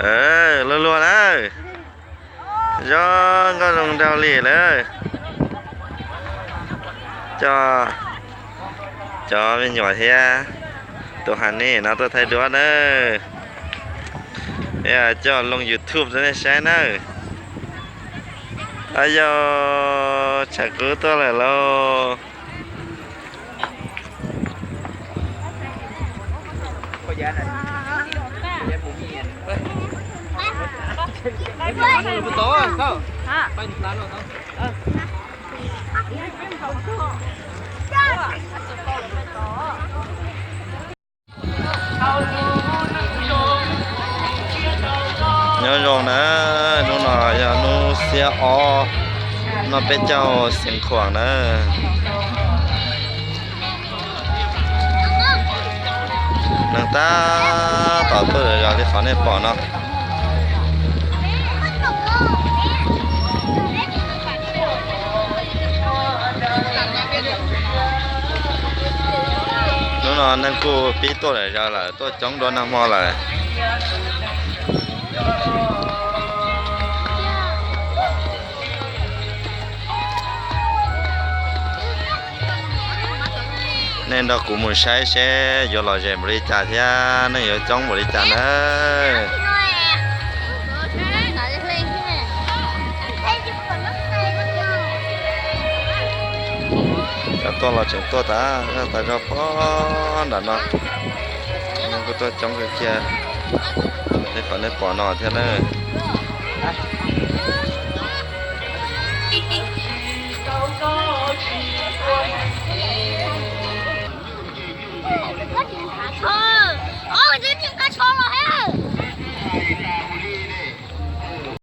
Luag luag na, zoo nkauj zoo nraug li lawm. Coj cov me nyuam thiab tus Hav Nis no tuaj thaij duab nawb. Coj loo YouTube rau nej saib nawb. Ayo, tshav kub tuaj lawm lauj. Nyob zoo na, hnub no yog hnub xiab ob, no peb caug Xeev Khuam na. Neeg tab tom tuaj zom zaws li qhov nej pom no. Hnub no neeg kuj pib tuaj lawm, zom zaws lawm, tuaj coob dua nag hmo lawm. Nej nrog kuv mus saib seb yuav lom zem npaum li cas thiab neeg yuav coob npaum li cas na. Cov tuaj los tseem tuaj tas, tas zog pob nram no. Neeg kuj tuaj coob kawg kiag li qhov nej pom no thiab na.